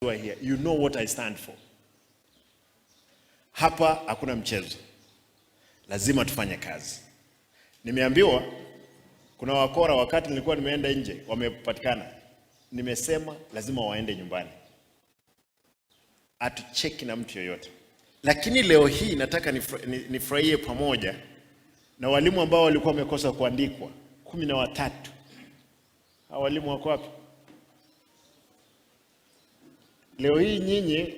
Who are here, you know what I stand for. Hapa hakuna mchezo, lazima tufanye kazi. Nimeambiwa kuna wakora, wakati nilikuwa nimeenda nje, wamepatikana. Nimesema lazima waende nyumbani, hatucheki na mtu yoyote. Lakini leo hii nataka nifurahie pamoja na walimu ambao walikuwa wamekosa kuandikwa 13. Hao walimu wako wapi? Leo hii nyinyi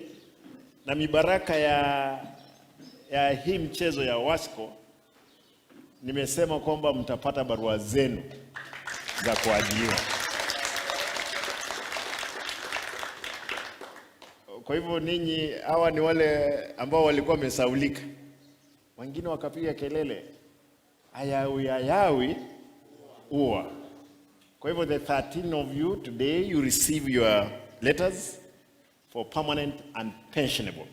na mibaraka ya hii mchezo ya Wasco, nimesema kwamba mtapata barua zenu za kuajiriwa. Kwa hivyo ninyi hawa ni wale ambao walikuwa wamesaulika, wengine wakapiga kelele ayawi ayawi ua. Kwa hivyo the 13 of you today, you receive your letters for permanent and pensionable.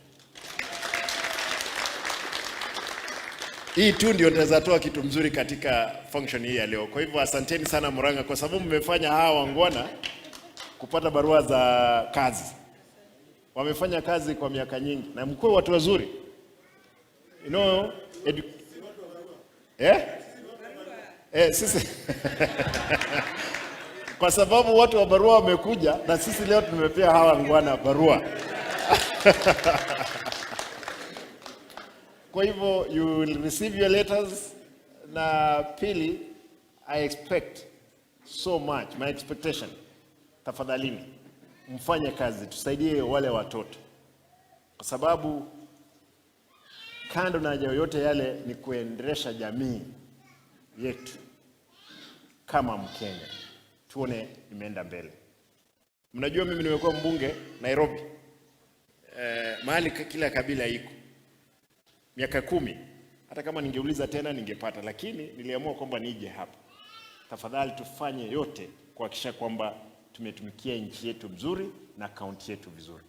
Hii tu ndio tunaweza toa kitu mzuri katika function hii ya leo. Kwa hivyo asanteni sana Murang'a kwa sababu mmefanya hawa wangwana kupata barua za kazi. Wamefanya kazi kwa miaka nyingi na mkuwe watu wazuri. You know, eh? Sisi kwa sababu watu wa barua wamekuja na sisi leo tumepea hawa ngwana barua. Kwa hivyo you will receive your letters. Na pili, I expect so much, my expectation, tafadhalini mfanye kazi, tusaidie wale watoto, kwa sababu kando na yote yale ni kuendelesha jamii yetu kama Mkenya, tuone imeenda mbele. Mnajua mimi nimekuwa mbunge Nairobi, mahali kila kabila iko miaka 10. Hata kama ningeuliza tena ningepata, lakini niliamua kwamba nije hapa. Tafadhali tufanye yote kuhakikisha kwamba tumetumikia nchi yetu mzuri na kaunti yetu vizuri.